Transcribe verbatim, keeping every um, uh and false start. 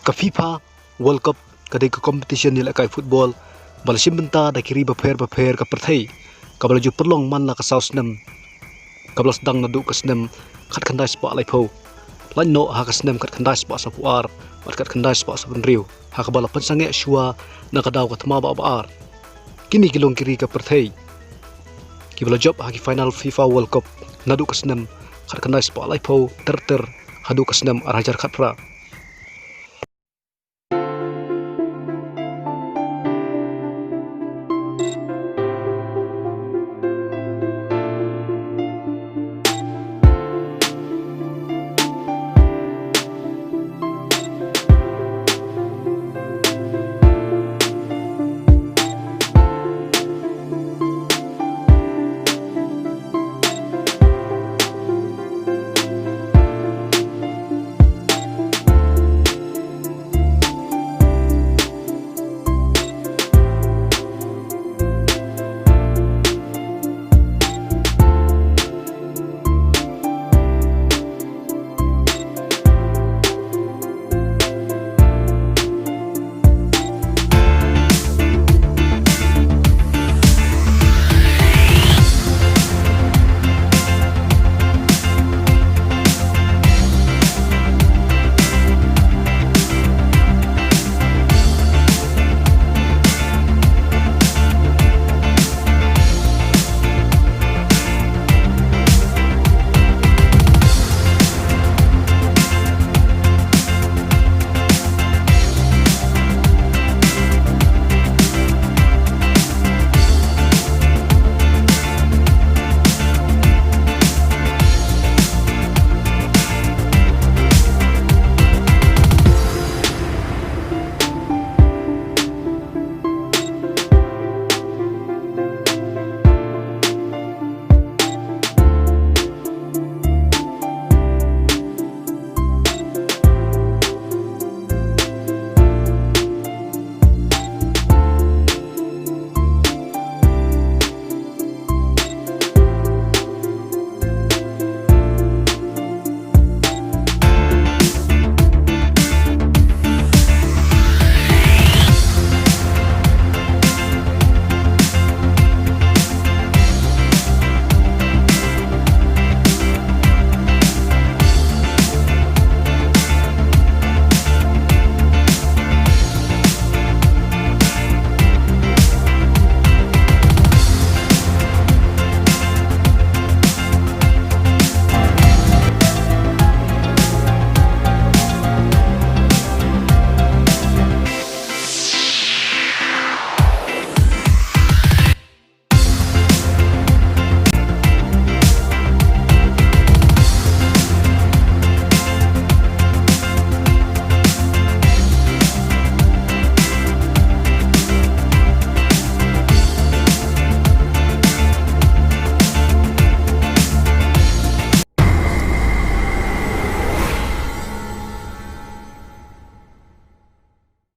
Ka FIFA World Cup ka dei ka competition ïalehkai football ba la shim bynta da ki ri bapher bapher ka pyrthei, kaba la ju pynlong man la ka saw snem, kaba la sdang naduh ka snem khatkhyndai spah laiphew, lait noh ha ka snem khatkhyndai spah sawphew ar bad khatkhyndai spah sawphew hynriew, ha kaba la pynsangeh shuwa na ka daw ka thma ba ar. Kine ki long ki ri ka pyrthei kiba la jop ha ki final FIFA World Cup naduh ka snem khatkhyndai spah laiphew ter ter haduh ka snem ar hajar khatphra.